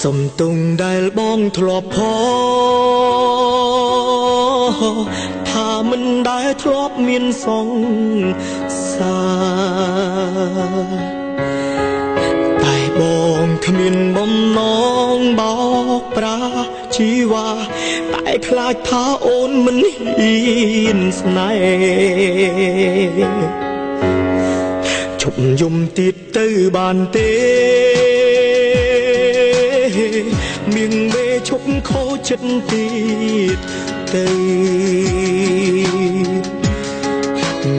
សំទុងដែលបងធ្លាប់ផងថាមិនដែលធ្លាប់មានសង្សារតែបងគ្មានបំណងបោកប្រាជីវ៉ាតែខ្លាចថាអូនមិនហ៊ានស្នេហ៍ឈប់យំទៀតទៅបានទេមៀងមេឈប់ខូចចិត្តទៀតទៅ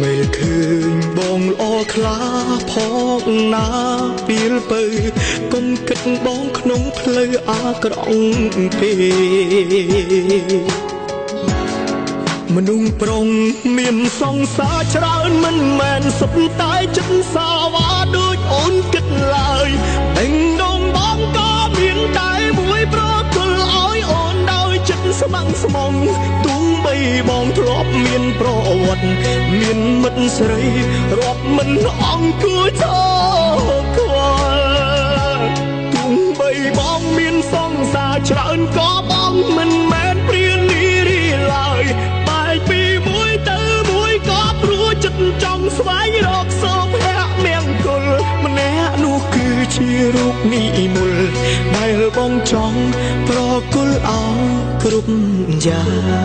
មើលឃើញបងល្អខ្លាផងណាពីលពៅគុំគិតបងក្នុងផ្លូវអាក្រក់ទេមនុស្សប្រុងមានសង្សារច្រើនមិនមែនសុទ្ធតែចិត្តសាវ៉ាដូចអូនគិតឡើយបេងដងបងក៏មានតែមួយប្រគល់ឲ្យអូនដោយចិត្តស្ម័គ្រស្មងទូបីបងធ្លាប់មានប្រវត្តិមានមិត្តស្រីរាប់មិនអង្គគួរចោខ្វល់ទូបីបងមានសង្សារច្រើនក៏បងមិនមែនព្រានីរីឡើយបែកពីមួយទៅមួយក៏ព្រោះចិត្តចង់ស្វែងរកសុភមង្គលម្នាក់នោះគឺជារូបនិមលដែលបងចង់ប្រគល់ឲ្យគ្រប់យ៉ាង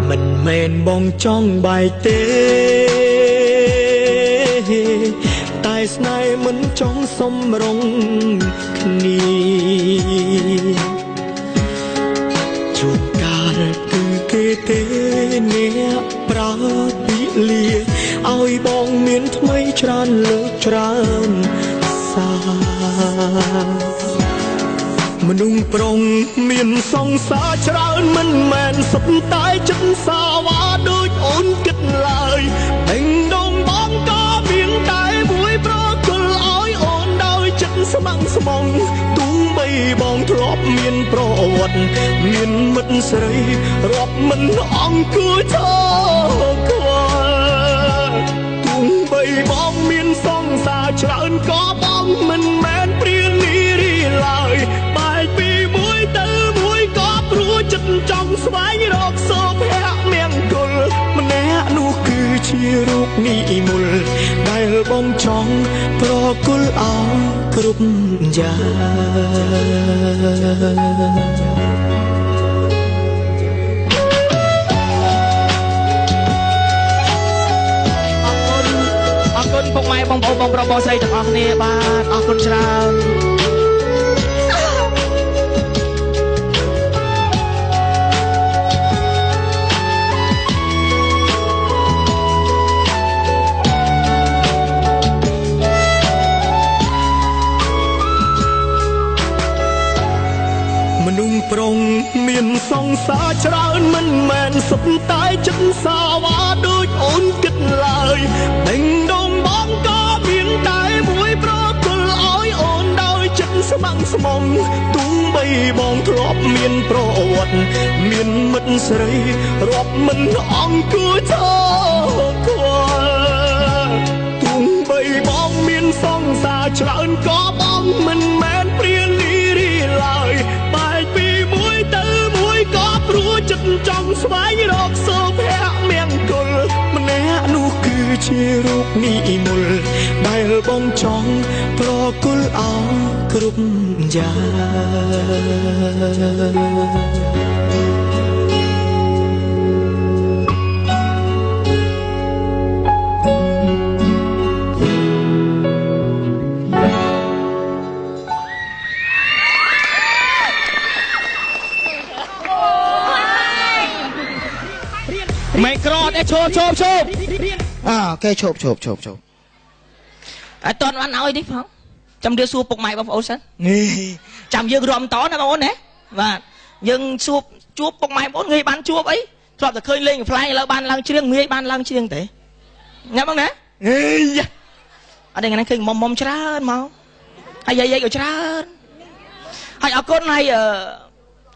មិនមែនបងចង់បែកទេតែស្នេហ៍មិនចង់សំរងគ្នាជួនកាលគឺគេទេអ្នកប្រើពីលាឲ្យបងមានថ្មីច្រើនលើកច្រើនសាមនុស្សប្រុងមានសង្សារច្រើនមិនមែនសុទ្ធតែចិត្តសាវ៉ាដូចអូនគិតឡើយបេងដងបងក៏មានតែមួយប្រគល់ឲ្យអូនដោយចិត្តស្ម័គ្រស្មងទូបីបងធ្លាប់មានប្រវត្តិមានមិត្តស្រីរាប់មិនអង្គគួរចោខ្វល់ទូបីបងមានសង្សារច្រើនក៏បងមិនមែនព្រានីរីឡើយបែកពីមួយទៅមួយក៏ព្រោះចិត្តចង់ស្វែងរកសុភមង្គលម្នាក់នោះគឺជារូបនិមលដែលបងចង់ប្រគល់ឲ្យគ្រប់យ៉ាងអរគុណពុកម៉ែបងប្អូនបងប្រុសបងស្រីទាំងអស់គ្នាបាទអរគុណច្រើនមនុស្សប្រុងមានសង្សារច្រើនមិនមែនសុទ្ធតែចិត្តសាវ៉ាដូចអូនគិតឡើយបេងដងបងក៏មានតែមួយប្រគល់ឲ្យអូនដោយចិត្តស្ម័គ្រស្មងទូបីបងធ្លាប់មានប្រវត្តិមានមិត្តស្រីរាប់មិនអង្គគួរចោខ្វល់ទូបីបងមានសង្សារច្រើនក៏បងមិនមែនព្រានីរីឡើយបែកពីមួយទៅមួយក៏ព្រោះចិត្តចង់ស្វែងរកសុភមង្គលម្នាក់នោះគឺជារូបនិមលដែលបងចង់ប្រគល់ឲ្យគ្រប់យ៉ាង មិនក្រអត់ទេឈប់ឈប់ឈប់អើគេឈប់ឈប់ឈប់ឈប់អត់តន់បានឲ្យនេះផងចាំរៀបសួរពុកម៉ែបងប្អូនសិននេះចាំយើងរំតណាបងប្អូនណាបាទយើងសួរជួបពុកម៉ែបងប្អូនងាយបានជួបអីធ្លាប់តែឃើញលេងកំប្លែងឥឡូវបានឡើងច្រៀងងាយបានឡើងច្រៀងទេញ៉ាំបងណាអេអត់ទេថ្ងៃនេះឃើញមុំមុំច្រើនមកហើយយាយយាយក៏ច្រើនហើយអរគុណហើយ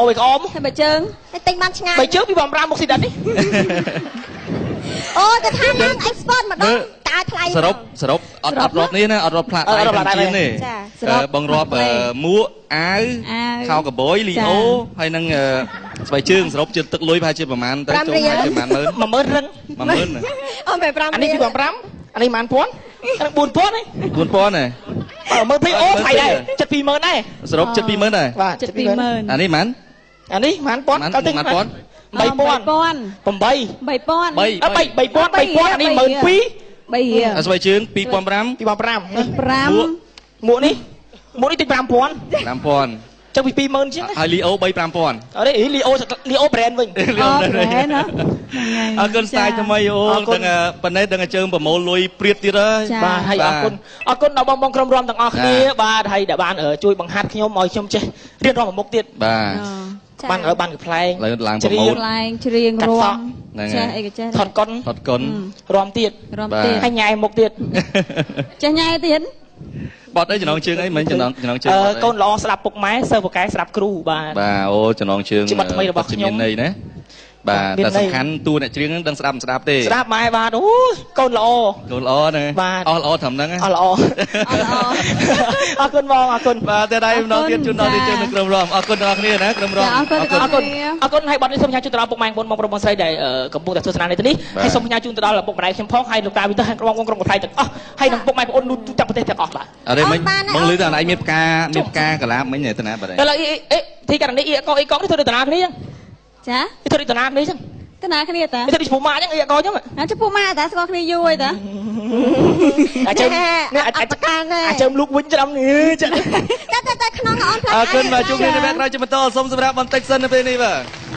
អូយក្អម ហើយបើជើង តែទិញបានឆ្ងាយ បីជើង2005មុខស៊ីដិតនេះ អូទៅថាឡើង export ម្ដងតើថ្លៃ សរុបសរុបអត់អត់រាប់នេះណាអត់រាប់ផ្លាកដៃខាងជាងទេបងរាប់មួកអាវខោកបយលីអូហើយនឹងស្បែកជើងសរុបជាទឹកលុយប្រហែលជាប្រហែលទៅចូលប្រហែលជាប្រហែលម៉ឺន 10000រឹង 10000 អូមិន5 អានេះ2005អានេះប្រហែលពាន់អានេះ4000ហ៎ 4000ហ៎ បើមើលពីអូថ្លៃដែរចិត្ត20000ដែរសរុបចិត្ត20000ដែរបាទចិត្ត20000អានេះប៉ុន្មានអានេះប៉ុន្មានពាន់កៅទិញប៉ុន្មាន3000 8 3000 3000 3000អានេះ12000 3រៀល អាស្បែកជើង2005 2005មួកនេះមួកនេះតិច5000 5000ចឹងពី20000ជាង ហើយលីអូ3 5000 អរេលីអូលីអូ brand វិញ លីអូ brand ណាអរគុណស្ទាយថ្មីអូដឹងប៉ុណ្ណេះដឹងជើងប្រមូលលុយព្រៀតទៀតហើយ បាទហើយអរគុណអរគុណដល់បងបងក្រុមរំទាំងអស់គ្នាបាទហើយដែលបានជួយបង្ហាត់ខ្ញុំឲ្យខ្ញុំចេះរៀនរំមុខទៀត បាទ បានឥឡូវបានកំប្លែង ឡើងប្រមូល ប្លែងច្រៀងរំចេះអីក៏ចេះ ថតកុន ថតកុន រំទៀត រំទៀត ហើយញ៉ែមុខទៀត ចេះញ៉ែទៀត បត់អីចំណងជើងអីមិញចំណងចំណងជើង កូនល្អស្ដាប់ពុកម៉ែសិស្សពូកែស្ដាប់គ្រូបាទ បាទអូចំណងជើង ជាបទថ្មីរបស់ខ្ញុំ មានន័យណាបាទតែសំខាន់តួអ្នកច្រៀងហ្នឹងដឹងស្ដាប់មិនស្ដាប់ទេ ស្ដាប់ម៉ែបាទអូកូនល្អ កូនល្អណាអស់ល្អត្រឹមហ្នឹង អស់ល្អអរគុណបងអរគុណ បាទតែដៃម្ដងទៀតជូនដល់ទីជើងនៅក្រុមរំអរគុណដល់គ្នាណាក្រុមរំ អរគុណ អរគុណអរគុណហើយបទនេះសូមផ្ញើជូនទៅដល់ពុកម៉ែបងប្រុសបងស្រីដែលកំពុងតែទស្សនានៅទីនេះហើយសូមផ្ញើជូនទៅដល់ពុកម្ដាយខ្ញុំផងហើយលោកតាវិទហើយក្រុមបងក្រុមកំប្លែងទាំងអស់ហើយនិងពុកម៉ែបងអូនទូទាំងប្រទេសទាំងអស់បាទ អរេមិញបងលឺតែអនឯងមានផ្កាមានផ្កាកលាបមិញតាណាបាទ ឥឡូវអេទីករណីអ៊ីកអ៊ីកនេះធ្វើដូចតាណាគ្នាចឹង ចា ធ្វើដូចតាណាគ្នាចឹង តាណាគ្នាតា ធ្វើដូចពុកម៉ាចឹងអ៊ីកចឹង ណាជពុកម៉ាតាស្គាល់គ្នាយូរហើយតា អាចើនេះអាចអាចើមលូកវិញច្រំនេះចា តែតែក្នុងអូនផ្លា អរគុណបាទជួបគ្នានៅវគ្គក្រោយជាបន្តសូមសម្រាប់បន្តិចសិននៅពេលនេះបាទ។